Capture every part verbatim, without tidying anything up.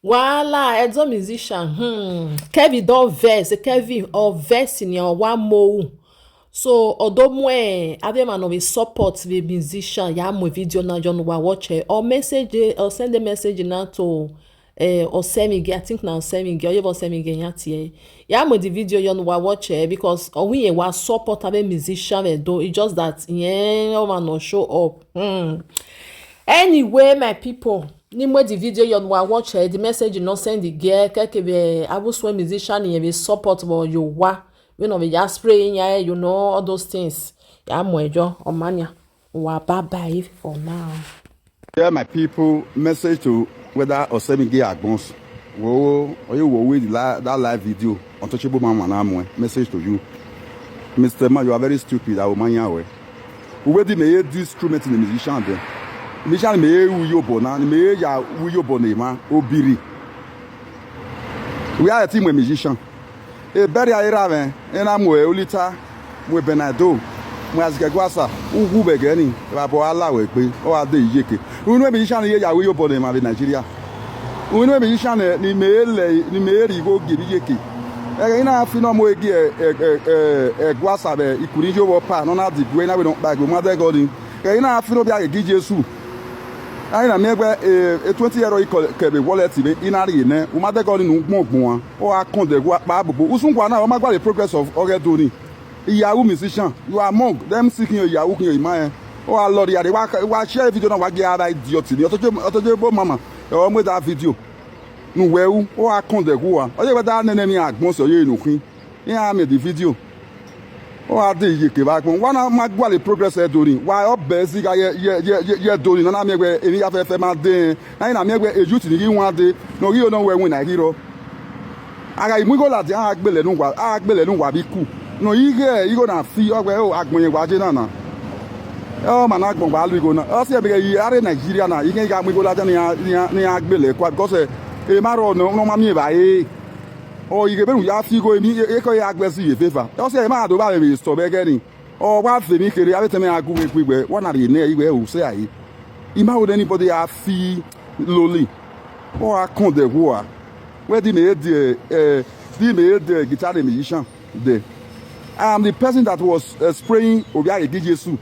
Wahala, Edo musician, hmm, Kevin don vex, Kevin ọ vex ni ọ wa mohu. So, ọ do mu, eh, avbe emwa ne ọ vbe support vbe musician, ya mu video na yọ ne uwa watch ẹ. Ọ message, ọ send message na to, eh, Ọsẹmige, I think na Ọsẹmige, ọ yevbe Ọsẹmige yan tie. Ya mu the video yọ ne uwa watch ẹ, because ọ wẹ irẹn wa support avbe musician vbe Edo, it's just that irẹn ọmwa ne ọ show up. Hmm. Anyway, my people, ne I mu the video yọ ne uwa watch ẹ, the message ne ọ send gie, kevbe avbe usun musician ne irẹn vbe support vbe ye owa, vbene ọ vbe ya spray iran, you know, all those things. Ya mu ẹyọ, ọ ma nian. Uwa bye bye for now. Yeah, my people, message to whether Ọsẹmige Agbọn. Wo, ọ ye wo with that live video. Untouchable Mama na muẹn, message to you. Mister Man, you are very stupid, a ma yan ruẹ. Uwẹ di mẹ ye do instrument ne musician dẹ. Musician ne mẹ ye ru iyobọ na, ne mẹ ye ya ru iyobọ ne emwa obirri. Wẹ a ti mu musician. Ebẹrriẹ a i ra mwẹ, ena mu Olita, mu Benaido, mu Azikẹguasa, uwu vbe ẹghẹ ni, evba bọ a la ruẹ egbe, ọ gha de iyeke. Unu emwi isan ne I ye ya ru iyobọ ne emwa vbe Nigeria. Unu emwi isan ne, ne imẹ lẹ, ne imẹ rhie igho gie vbe iyeke. Ẹghẹ I na fi nọ mu gie ẹ, ẹ, ẹ, ẹ, Ẹguasa vbe ikurri yo vbe ọpa ne ọ na diguẹ, I na wẹ ne ọ kpa egbe, u ma dẹghe ọnii. Ẹghẹ I na fi nọ biẹ ghe Jesu. A i na miẹn wẹ, e, e twenty euro I kọ-, kẹ vbe wallet mwẹ, I na rhie nẹ, u ma dẹghe ọnii ne u gbọn gbọn a. Ọ gha kọn dẹ gua kpa bobo. Usun gua na, ọ ma gualọ progress of ọghe Ẹdo ni. Yahoo musician, you are among them seeking your Yahoo, your ima ẹn. Ọ gha lọ rhie a rre, wa, wa share video na, wa gie avbe idiot ni. Ọtọjọ, Ọtọjọ ebo mama, ọ mu da video. Ne uwẹ ru, ọ gha kọn dẹ gua. Ọ ye wẹ da nene emwi agbọn sẹ, ọ ye ne u khin. Iran miẹn the video. Ọ gha de iyeke vbe agbọn. Wa na ma gualọ progress Ẹdo ni. Wa ọ bẹ zigha ye, ye, ye, ye, ye Ẹdo ni, ne a na miẹn wẹ emwi ya fẹfẹ ma dẹ. Na i na miẹn wẹ e youth ni ghi wan dee, ne ọ ghi ho ne ọ wẹ winna ghi rrọọ. A gha mu igho ladian, a gha gbele ne uwa, a gha gbele ne uwa vbe iku. Ne ọ ghi ghe igho na fi, ọ wẹ, o, agbọn yẹn wa je na na. Ẹ ọ ma na agbọn wa lu igho na. Ọ si ẹmwẹ ghe, a rre Nigeria na, I khian gha mu igho ladian ne iran, ne iran, ne iran gbele kua, because, eh, emwa rrọọ ne ọ ma miẹn evbare. Ọ ghi ghe vbene u ya fi igho emwi, ekhọe ya gbe ẹse ye veva. Ọ si ẹmwẹ a do vbe avbe vbe sọ vbe ẹghẹ ni. Ọ wa ve emwi kherhe, avbe etẹn mwẹ a gu vbe khuiwẹ, wa na rhie nẹ iwẹ ru sẹ a re. I ma ho ne anybody a fi loli. Ọ gha kọn dẹ gua. Wẹ di mẹ he de, eh, di mẹ he de guitar musician dẹ. I am the person that was, eh, spraying Ovbi Aghe Gie Jesu.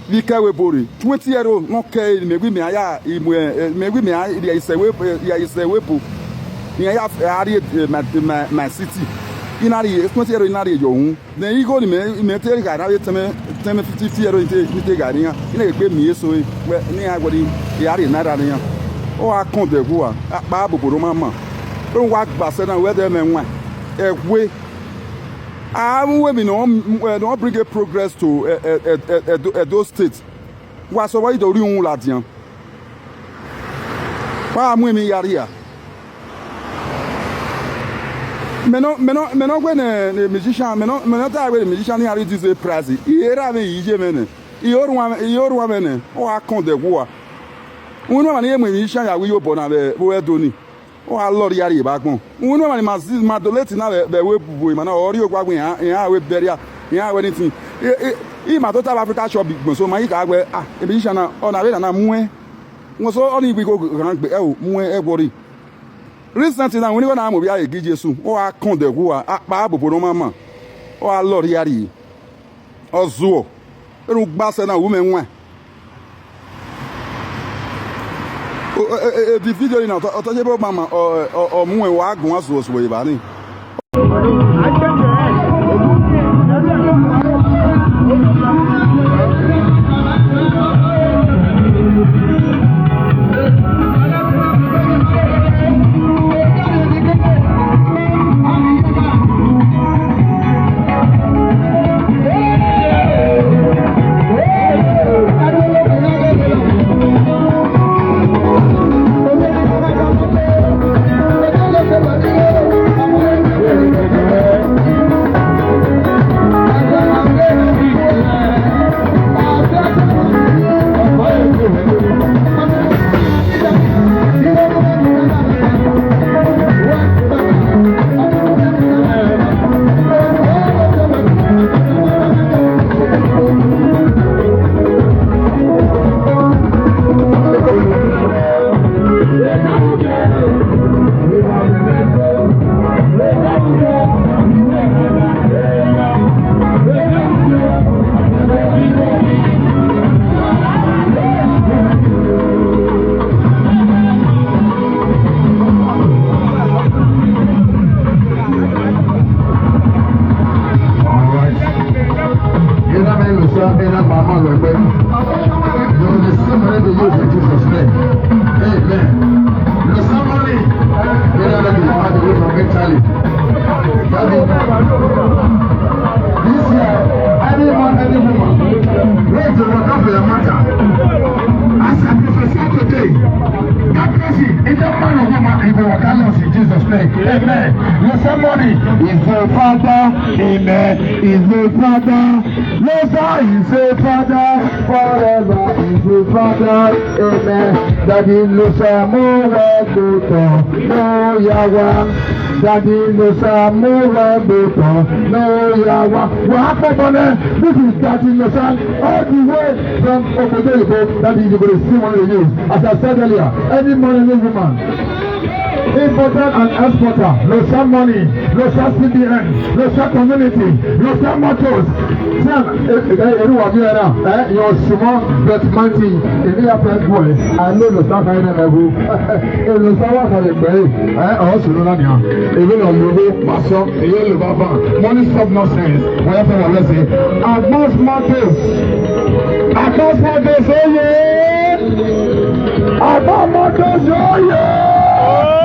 Vbe ikẹvbo ebo rre, twenty euro ne ọ kẹe, mẹ wẹ mẹ ya, i mu, eh, mẹ wẹ mẹ ya rhie isẹ vbe, eh, rhie isẹ vbe ebo. Iran ya, eh, a rrie, eh, my, my, my city. I na rhie twenty euro, I na rhie yọ uhunmwu. Then igho ni mẹ, mẹ te gha na vbe tẹmwẹ, tẹmwẹ fifty euro, I te, I te gha ne iran. I na ghe gbe miẹn eso, wẹ, ne iran wẹ ne I gha rhie naira ne iran. Ọ gha kọn dẹ gua, akpa bobo ne ọ ma ma. Ẹ wa gba sẹ na, wẹ dẹ mẹ wan. Ẹwe. A mu emwi ne ọ, eh, ne ọ bring a progress to, eh, eh, eh, eh, Edo, Edo State. Wa sẹ vbe I do rri uhunmwu ladian. Wa mu emwi ya rria. Mẹ nọ, mẹ nọ, mẹ nọ wẹ ne, ne musician, mẹ nọ, mẹ nọ ta wẹ ne musician ni a reduce price. I ra vbe iye mwẹ nẹ. I orhuan, I orhuan mwẹ nẹ. Ọ gha kọn dẹ gua. Unu emwa ni ye mu musician ya ru iyobọ na vbe, vbe Ẹdo ni. Ọ gha lọ rria rrie vbe agbọn. Unu emwa ni ma zi, ma donate na vbe, vbe ẹvbo ebubo emwa na, ọ rrie owa wẹ iran, iran wẹ burial, iran wẹ anything. I, I, I ma tota vbe Africa shop gbọn so ma ghi kha wẹ, ah, e musician na, ọ na vbe na na muẹn. Wọn so ọ ni wẹ igho ghan gbe, ẹ o, muẹn ẹ worry. Recently na, wẹ ni wẹ na mu Ovbi Aghe Gie Jesu, ọ gha kọn dẹ gua, akpa bobo ne ọ ma ma. Ọ gha lọ rria rrie. Ọ zuọ. Enu gba sẹ na, wu mẹ wan. O, e, e, e, the video ni na, Ọtọ-, Ọtọjọ ebo mama, ọ, ọ, ọ muẹn wa guan zuọ zuọ evba ni. They were callous in Jesus' name. Amen. Losa money is the father. Amen. Is the father. Losa is the father. Forever is the father. Amen. Daddy Losa mo wa gbotọ, no yawa. Daddy Losa mo wa gbotọ, no yawa. Wa kpọkpọ nẹ, this is Daddy Losa all the way from Obodo Oyibo. Daddy, you go to see one of the news. As I said earlier, any man, any woman, importer and exporter, Losa money, Losa C B N, Losa community, Losa motors. Sam, eh, eh, eh, everyone here now, eh, your small but mighty, in the upper boy, I know Losa kind of level. Eh, Losa wa kare gbe, eh, ọ sunu na nia. Even on the way, pastor, eh, Losa fa. Money stop nonsense. Whatever, let's say, Agbas Motors. Agbas Motors, oh yeah. Agbas Motors, oh yeah.